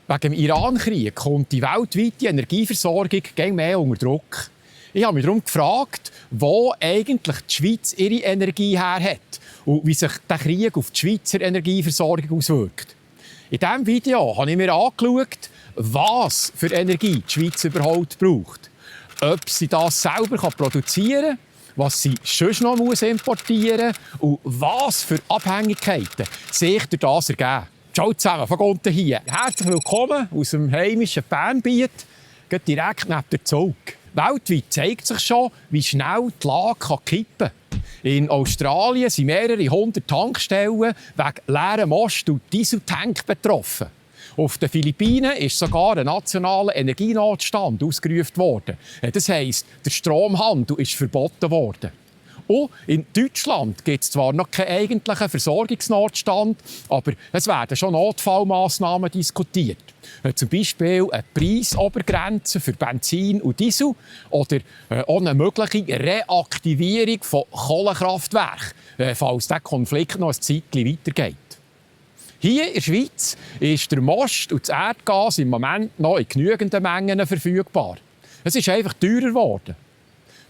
Wegen dem Iran-Krieg kommt die weltweite Energieversorgung immer mehr unter Druck. Ich habe mich darum gefragt, wo eigentlich die Schweiz ihre Energie her hat und wie sich der Krieg auf die Schweizer Energieversorgung auswirkt. In diesem Video habe ich mir angeschaut, was für Energie die Schweiz überhaupt braucht. Ob sie das selber produzieren kann, was sie sonst noch importieren muss und was für Abhängigkeiten sich durch das ergeben. Ciao zusammen, von unten hier. Herzlich willkommen aus dem heimischen Bernbiet, direkt neben der Zug. Weltweit zeigt sich schon, wie schnell die Lage kippen kann. In Australien sind mehrere hundert Tankstellen wegen leeren Most- und Dieseltanks betroffen. Auf den Philippinen ist sogar ein nationaler Energienotstand ausgerufen worden. Das heisst, der Stromhandel ist verboten worden. Und in Deutschland gibt es zwar noch keinen eigentlichen Versorgungsnotstand, aber es werden schon Notfallmassnahmen diskutiert. Zum Beispiel eine Preisobergrenze für Benzin und Diesel oder auch eine mögliche Reaktivierung von Kohlekraftwerken, falls der Konflikt noch ein Zeitchen weitergeht. Hier in der Schweiz ist der Most und das Erdgas im Moment noch in genügenden Mengen verfügbar. Es ist einfach teurer geworden.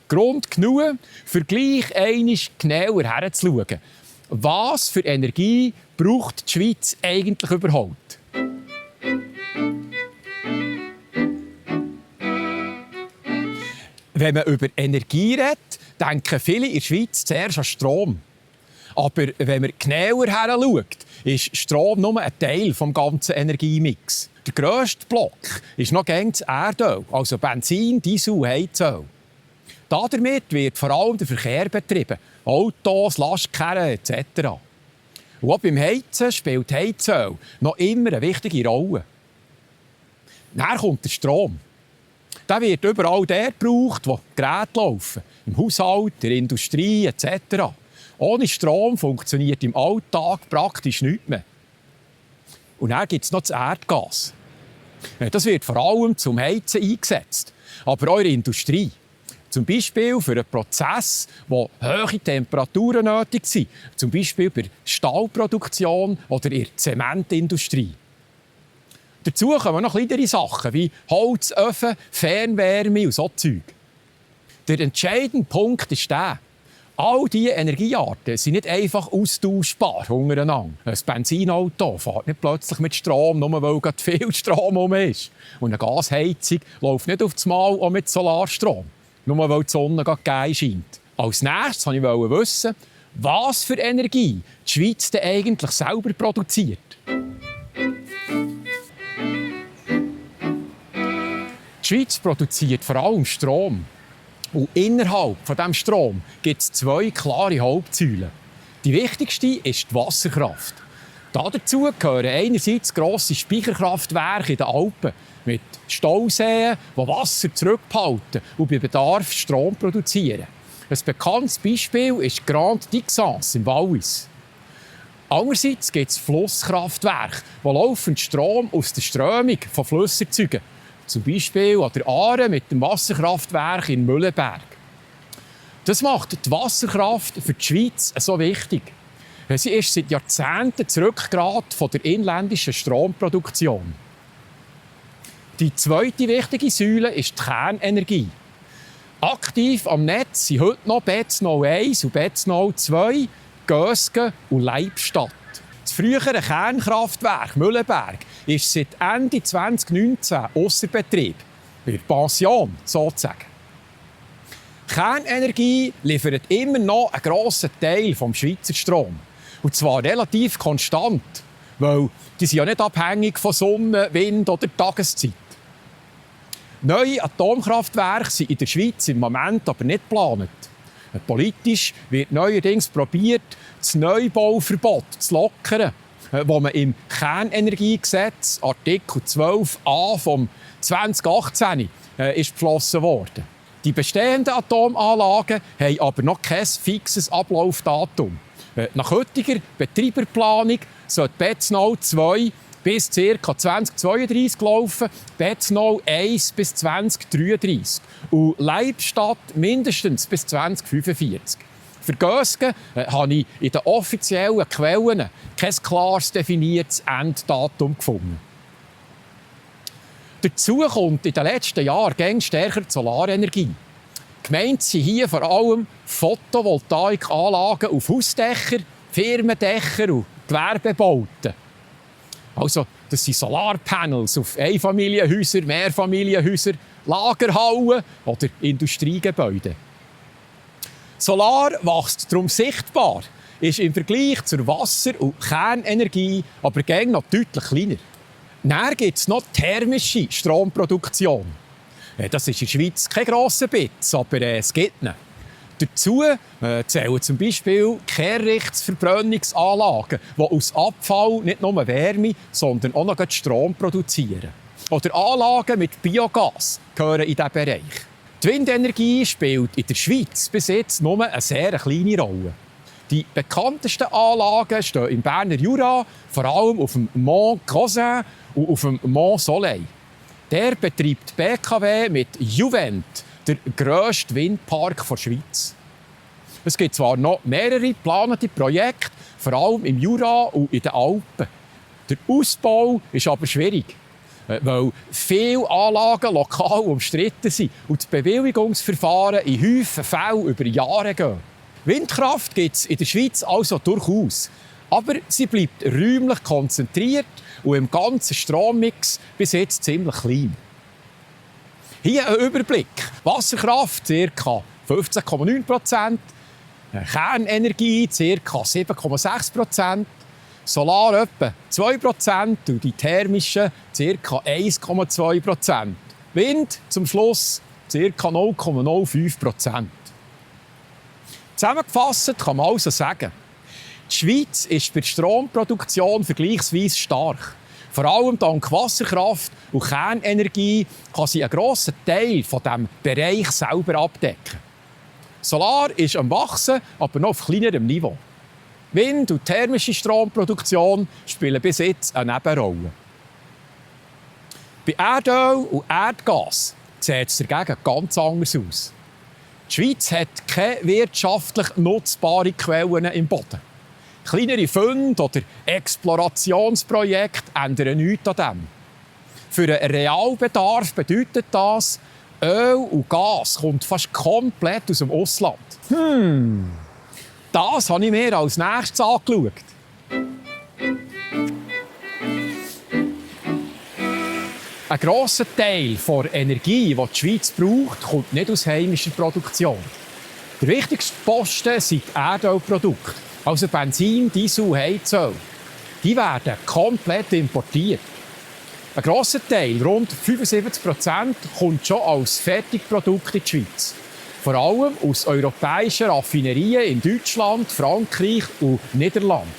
Grund genug, für gleich einmal genauer herzuschauen. Was für Energie braucht die Schweiz eigentlich überhaupt? Wenn man über Energie redet, denken viele in der Schweiz zuerst an Strom. Aber wenn man genauer heranschaut, ist Strom nur ein Teil des ganzen Energiemix. Der grösste Block ist noch das Erdöl, also Benzin, Diesel und Heizöl. Damit wird vor allem der Verkehr betrieben, Autos, Lastkarren etc. Und auch beim Heizen spielt Heizöl noch immer eine wichtige Rolle. Dann kommt der Strom. Der wird überall dort gebraucht, wo Geräte laufen, im Haushalt, in der Industrie etc. Ohne Strom funktioniert im Alltag praktisch nichts mehr. Und dann gibt es noch das Erdgas. Das wird vor allem zum Heizen eingesetzt, aber auch in der Industrie. Zum Beispiel für einen Prozess, wo hohe Temperaturen nötig sind. Zum Beispiel bei der Stahlproduktion oder in der Zementindustrie. Dazu kommen noch kleinere Sachen wie Holzöfen, Fernwärme und so Zeug. Der entscheidende Punkt ist der: all diese Energiearten sind nicht einfach austauschbar untereinander. Ein Benzinauto fährt nicht plötzlich mit Strom, nur weil gerade viel Strom herum ist. Und eine Gasheizung läuft nicht auf das Mal auch mit Solarstrom, nur weil die Sonne gerade geil scheint. Als nächstes wollte ich wissen, was für Energie die Schweiz denn eigentlich selber produziert. Die Schweiz produziert vor allem Strom. Und innerhalb von diesem Strom gibt es zwei klare Hauptsäulen. Die wichtigste ist die Wasserkraft. Dazu gehören einerseits grosse Speicherkraftwerke in den Alpen mit Stauseen, die Wasser zurückhalten und bei Bedarf Strom produzieren. Ein bekanntes Beispiel ist Grande Dixence im Wallis. Andererseits gibt es Flusskraftwerke, die laufend Strom aus der Strömung von Flüssen erzeugen. Zum Beispiel an der Aare mit dem Wasserkraftwerk in Mühleberg. Das macht die Wasserkraft für die Schweiz so wichtig. Sie ist seit Jahrzehnten das Rückgrat von der inländischen Stromproduktion. Die zweite wichtige Säule ist die Kernenergie. Aktiv am Netz sind heute noch Betznau 1 und Betznau 2, Gösgen und Leibstadt. Das frühere Kernkraftwerk Mühleberg ist seit Ende 2019 ausser Betrieb, bei der Pension sozusagen. Kernenergie liefert immer noch einen grossen Teil des Schweizer Stroms. Und zwar relativ konstant, weil die sind ja nicht abhängig von Sonne, Wind oder Tageszeit. Neue Atomkraftwerke sind in der Schweiz im Moment aber nicht geplant. Politisch wird neuerdings probiert, das Neubauverbot zu lockern, wo man im Kernenergiegesetz Artikel 12a vom 2018 ist beschlossen worden. Die bestehenden Atomanlagen haben aber noch kein fixes Ablaufdatum. Nach heutiger Betreiberplanung soll Betznau 2 bis ca. 2032 laufen, Betznau 1 bis 2033 und Leibstadt mindestens bis 2045. Für Gösgen habe ich in den offiziellen Quellen kein klares definiertes Enddatum gefunden. Dazu kommt in den letzten Jahren gängig stärker die Solarenergie. Gemeint sind hier vor allem Photovoltaikanlagen auf Hausdächer, Firmendächer und Gewerbebauten. Also, das sind Solarpanels auf Einfamilienhäuser, Mehrfamilienhäuser, Lagerhallen oder Industriegebäude. Solar wächst darum sichtbar, ist im Vergleich zur Wasser- und Kernenergie aber gängig noch deutlich kleiner. Dann gibt es noch thermische Stromproduktion. Das ist in der Schweiz kein grosser Bitz, aber es gibt ihn. Dazu zählen zum Beispiel Kehrichtverbrennungsanlagen, die aus Abfall nicht nur Wärme, sondern auch noch Strom produzieren. Oder Anlagen mit Biogas gehören in diesen Bereich. Die Windenergie spielt in der Schweiz bis jetzt nur eine sehr kleine Rolle. Die bekanntesten Anlagen stehen im Berner Jura, vor allem auf dem Mont Cousin und auf dem Mont Soleil. Der betreibt die BKW mit Juvent, der grösste Windpark der Schweiz. Es gibt zwar noch mehrere geplante Projekte, vor allem im Jura und in den Alpen. Der Ausbau ist aber schwierig, weil viele Anlagen lokal umstritten sind und das Bewilligungsverfahren in häufigen Fällen über Jahre gehen. Windkraft gibt es in der Schweiz also durchaus, aber sie bleibt räumlich konzentriert und im ganzen Strommix bis jetzt ziemlich klein. Hier ein Überblick. Wasserkraft ca. 15,9%, Kernenergie ca. 7,6%, Solar etwa 2% und die thermischen ca. 1,2%. Wind zum Schluss ca. 0,05%. Zusammengefasst kann man also sagen, die Schweiz ist bei der Stromproduktion vergleichsweise stark. Vor allem dank Wasserkraft und Kernenergie kann sie einen grossen Teil von diesem Bereich selber abdecken. Solar ist am Wachsen, aber noch auf kleinerem Niveau. Wind- und thermische Stromproduktion spielen bis jetzt eine Nebenrolle. Bei Erdöl und Erdgas sieht es dagegen ganz anders aus. Die Schweiz hat keine wirtschaftlich nutzbare Quellen im Boden. Kleinere Funde oder Explorationsprojekte ändern nichts an dem. Für den Realbedarf bedeutet das, Öl und Gas kommt fast komplett aus dem Ausland. Das habe ich mir als nächstes angeschaut. Ein grosser Teil der Energie, die die Schweiz braucht, kommt nicht aus heimischer Produktion. Der wichtigste Posten sind die Erdölprodukte, also Benzin, Diesel und Heizöl. Die werden komplett importiert. Ein grosser Teil, rund 75%, kommt schon als Fertigprodukt in die Schweiz. Vor allem aus europäischen Raffinerien in Deutschland, Frankreich und Niederland.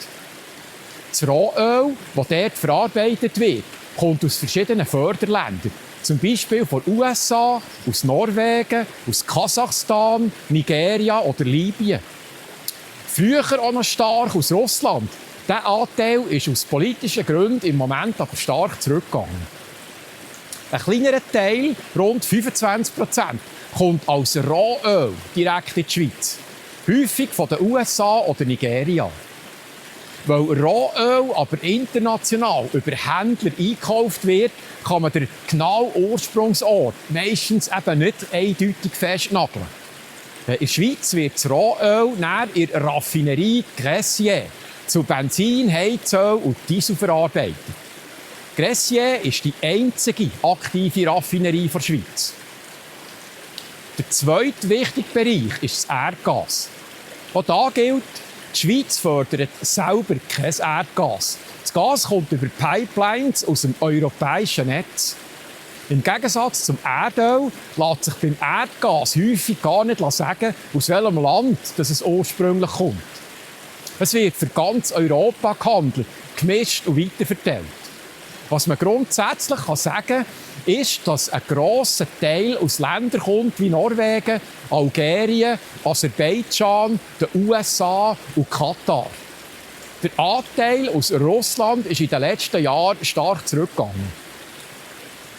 Das Rohöl, das dort verarbeitet wird, kommt aus verschiedenen Förderländern. Zum Beispiel von den USA, aus Norwegen, aus Kasachstan, Nigeria oder Libyen. Früher auch noch stark aus Russland. Dieser Anteil ist aus politischen Gründen im Moment aber stark zurückgegangen. Ein kleinerer Teil, rund 25%, kommt als Rohöl direkt in die Schweiz. Häufig von den USA oder Nigeria. Weil Rohöl aber international über Händler eingekauft wird, kann man den genauen Ursprungsort meistens eben nicht eindeutig festnageln. In der Schweiz wird das Rohöl dann in der Raffinerie Gressier zu Benzin, Heizöl und Diesel verarbeitet. Gressier ist die einzige aktive Raffinerie der Schweiz. Der zweite wichtige Bereich ist das Erdgas. Auch da gilt, die Schweiz fördert selber kein Erdgas. Das Gas kommt über Pipelines aus dem europäischen Netz. Im Gegensatz zum Erdöl lässt sich beim Erdgas häufig gar nicht sagen, aus welchem Land es ursprünglich kommt. Es wird für ganz Europa gehandelt, gemischt und weiterverteilt. Was man grundsätzlich sagen kann, ist, dass ein grosser Teil aus Ländern kommt wie Norwegen, Algerien, Aserbaidschan, den USA und Katar. Der Anteil aus Russland ist in den letzten Jahren stark zurückgegangen.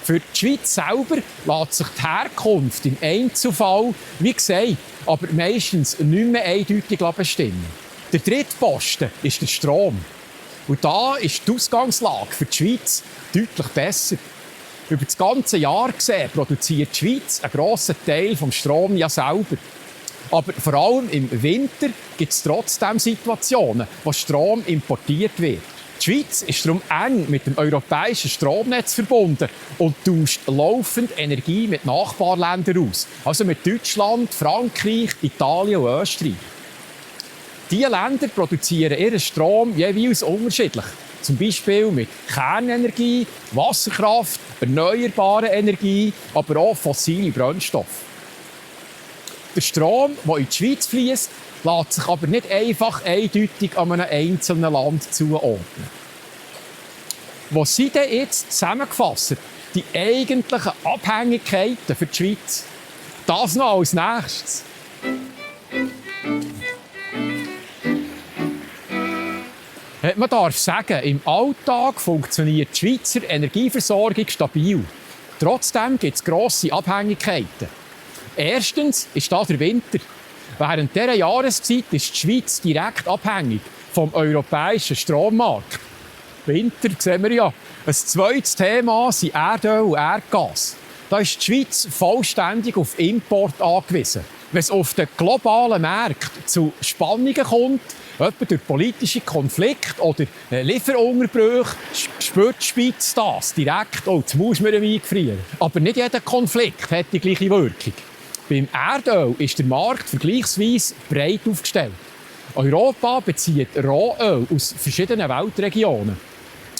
Für die Schweiz selber lässt sich die Herkunft im Einzelfall, wie gesagt, aber meistens nicht mehr eindeutig bestimmen. Der dritte Posten ist der Strom. Und da ist die Ausgangslage für die Schweiz deutlich besser. Über das ganze Jahr gesehen produziert die Schweiz einen grossen Teil des Stroms ja selber. Aber vor allem im Winter gibt es trotzdem Situationen, wo Strom importiert wird. Die Schweiz ist darum eng mit dem europäischen Stromnetz verbunden und tauscht laufend Energie mit Nachbarländern aus. Also mit Deutschland, Frankreich, Italien und Österreich. Diese Länder produzieren ihren Strom jeweils unterschiedlich. Zum Beispiel mit Kernenergie, Wasserkraft, erneuerbarer Energie, aber auch fossile Brennstoffe. Der Strom, der in die Schweiz fließt, lässt sich aber nicht einfach eindeutig an einem einzelnen Land zuordnen. Was sind denn jetzt zusammengefasst die eigentlichen Abhängigkeiten für die Schweiz? Das noch als nächstes. Man darf sagen, im Alltag funktioniert die Schweizer Energieversorgung stabil. Trotzdem gibt es grosse Abhängigkeiten. Erstens ist da der Winter. Während dieser Jahreszeit ist die Schweiz direkt abhängig vom europäischen Strommarkt. Winter sehen wir ja. Ein zweites Thema sind Erdöl und Erdgas. Da ist die Schweiz vollständig auf Import angewiesen. Wenn es auf den globalen Märkten zu Spannungen kommt, etwa durch politische Konflikte oder Lieferunterbrüche, spürt die Schweiz das direkt. Oh, jetzt muss man eingefrieren. Aber nicht jeder Konflikt hat die gleiche Wirkung. Beim Erdöl ist der Markt vergleichsweise breit aufgestellt. Europa bezieht Rohöl aus verschiedenen Weltregionen.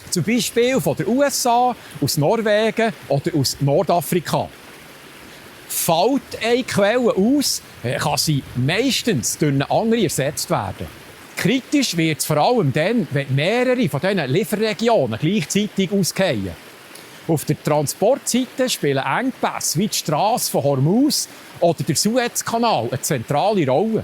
Zum Beispiel von den USA, aus Norwegen oder aus Nordafrika. Fällt eine Quelle aus, kann sie meistens durch eine andere ersetzt werden. Kritisch wird es vor allem dann, wenn mehrere von diesen Lieferregionen gleichzeitig ausfallen. Auf der Transportseite spielen Engpässe wie die Strasse von Hormuz oder der Suezkanal eine zentrale Rolle.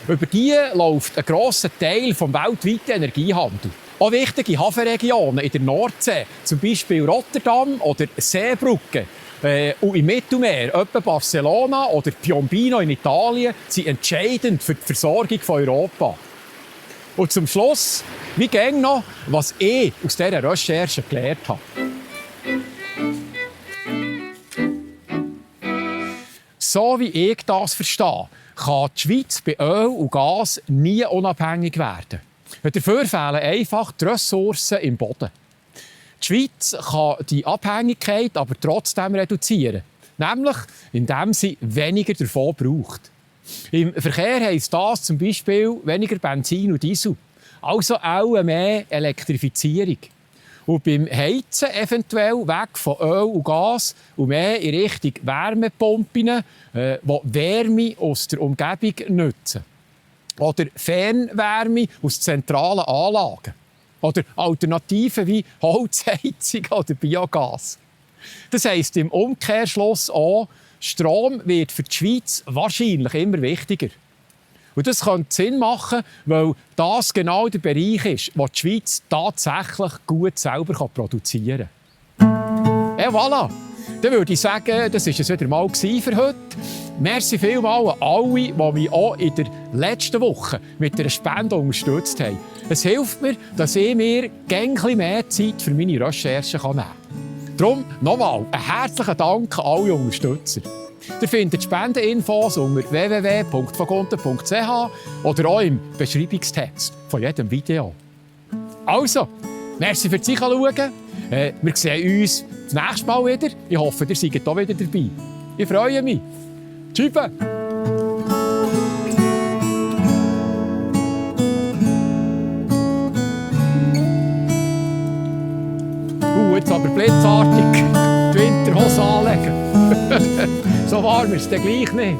Über die läuft ein grosser Teil des weltweiten Energiehandels. Auch wichtige Hafenregionen in der Nordsee, zum Beispiel Rotterdam oder Seebrugge, und im Mittelmeer, etwa Barcelona oder Piombino in Italien, sind entscheidend für die Versorgung von Europa. Und zum Schluss, wie ging noch, was ich aus dieser Recherche gelernt habe. So wie ich das verstehe, kann die Schweiz bei Öl und Gas nie unabhängig werden. Dafür fehlen einfach die Ressourcen im Boden. Die Schweiz kann die Abhängigkeit aber trotzdem reduzieren, nämlich indem sie weniger davon braucht. Im Verkehr heisst das zum Beispiel weniger Benzin und Diesel, also auch mehr Elektrifizierung. Und beim Heizen eventuell weg von Öl und Gas und mehr in Richtung Wärmepumpen, die Wärme aus der Umgebung nutzen. Oder Fernwärme aus zentralen Anlagen. Oder Alternativen wie Holzheizung oder Biogas. Das heisst im Umkehrschluss auch, Strom wird für die Schweiz wahrscheinlich immer wichtiger. Und das könnte Sinn machen, weil das genau der Bereich ist, wo die Schweiz tatsächlich gut selber produzieren kann. Et voilà! Dann würde ich sagen, das war es wieder mal für heute. Merci vielmals an alle, die mich auch in der letzten Woche mit einer Spende unterstützt haben. Es hilft mir, dass ich mir gängig mehr Zeit für meine Recherchen nehmen kann. Darum nochmal einen herzlichen Dank an alle Unterstützer. Ihr findet Spendeninfos unter www.vogunten.ch oder auch im Beschreibungstext von jedem Video. Also, merci fürs Zuschauen. Wir sehen uns das nächste Mal wieder. Ich hoffe, ihr seid auch wieder dabei. Ich freue mich. Tschüss. Jetzt aber blitzartig die Winterhose anlegen. So warm ist es dann gleich nicht.